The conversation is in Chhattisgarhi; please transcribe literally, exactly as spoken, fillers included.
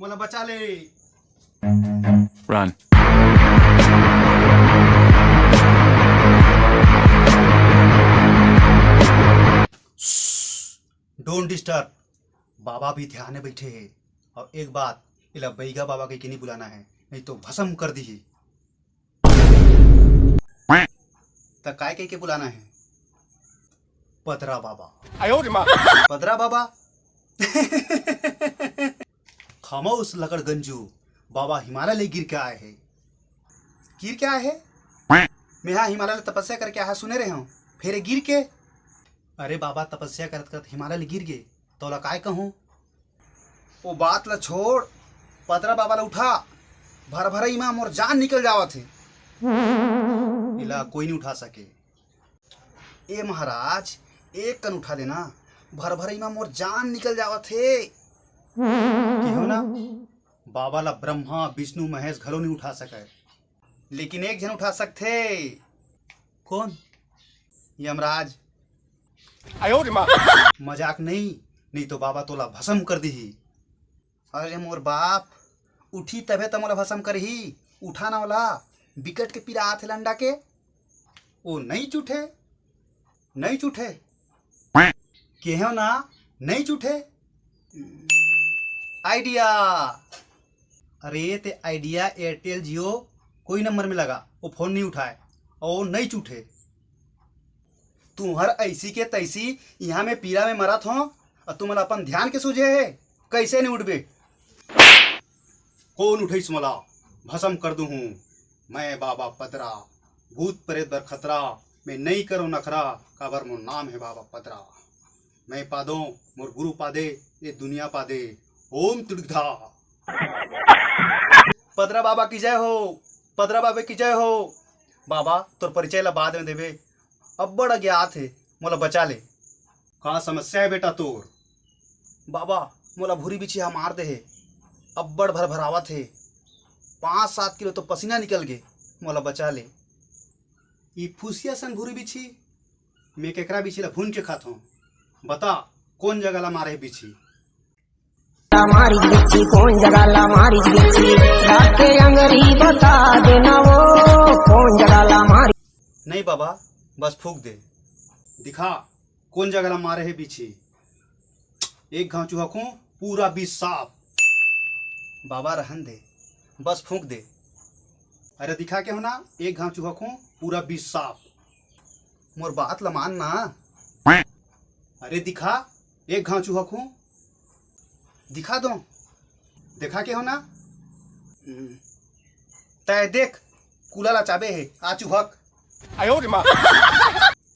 मोला बचा ले। Run. Don't disturb। बाबा भी ध्यान में बैठे हे। और एक बात, इला बैगा बाबा कहिके नहीं बुलाना है, नहीं तो भस्म कर दी। त काय कहिके बुलाना है? पदरा बाबा। पदरा बाबा। खामोश लकड़गंजू, बाबा हिमालय ले गिर के आए हे। गिर के आए हे? मैं हा हिमालय ले तपस्या करके आया, सुने रहे हूँ, फेर गिर के। अरे बाबा, तपस्या करत करत हिमालय ले गिर गे, तोला काय कहूँ? ओ बात ला छोड़, पदरा बाबा ला उठा। भर भरई मा मोर जान निकल जावत हे। इला कोई नहीं उठा सके। ए महाराज, एक कन उठा देना, भर भरई मा मोर जान निकल जावत हे। केहो ना, बाबा ला ब्रह्मा, विष्णु, महेश घलो नहीं उठा सके, लेकिन एक झन उठा सकथे। कोन? यमराज। मजाक नहीं, नहीं तो बाबा तोला भस्म कर दिही। अरे मोर बाप, उठी तभे त मोला भस्म करही। उठा ना वाला, बिकट के पीरा आथे लंडा के। ओ नहीं चुठे, नहीं चुठे। केहो ना, नहीं चुठे। आइडिया। अरे ते आइडिया, एयरटेल, जियो, कोई नंबर में लगा, वो फोन नहीं उठाए और नहीं चुठे। तुम्हर ऐसी के तैसी, यहाँ में पीरा में मरत हो और तुमला अपन ध्यान के सूझे है, कैसे नहीं उठबे? कोन उठइस मोला? भस्म कर दूहूँ। मैं बाबा पदरा, भूत प्रेत बर खतरा, मैं नई करो नखरा, काबर मोर नाम है बाबा पदरा। मैं पादो, मोर गुरु पादे, ये दुनिया पादे। ओम तिड़गधा। पदरा बाबा की जय हो, पदरा बाबा की जय हो। बाबा, तोर परिचय ला बाद में देबे, अब्बड़ अज्ञात हे, मोला बचा ले। का समस्या हे बेटा तोर? बाबा, मोला भूरी बिछी हा मार दे हे, अब्बड़ भरभरावत हे, पाँच सात किलो तो पसीना निकल गे, मोला बचा ले। ई फुसिया सन भूरी बिछी, मैं केकरा बिछी ला भून के खात हूँ। बता, कोन जगह ला मारे हे बिछी? मारी बिच्छी कौन जगह ला मारी बिच्छी, डाके अंगरी बता देना वो कौन जगह ला मारी। नहीं बाबा, बस फूंक दे। दिखा, कोन जगह ला मारे हे बिछी? एक घाव चुहकूं, पूरा बिछ साफ। बाबा रहन दे, बस फूंक दे। अरे दिखा केहो ना, एक घाव चुहकूं, पूरा बिछ साफ। मोर बात ला मान ना। अरे दिखा, एक घाव चुहकूं, दिखा दो। देखा केहो ना? हम्म। तय देख, कुला ला चाबे हे, आ चुहक।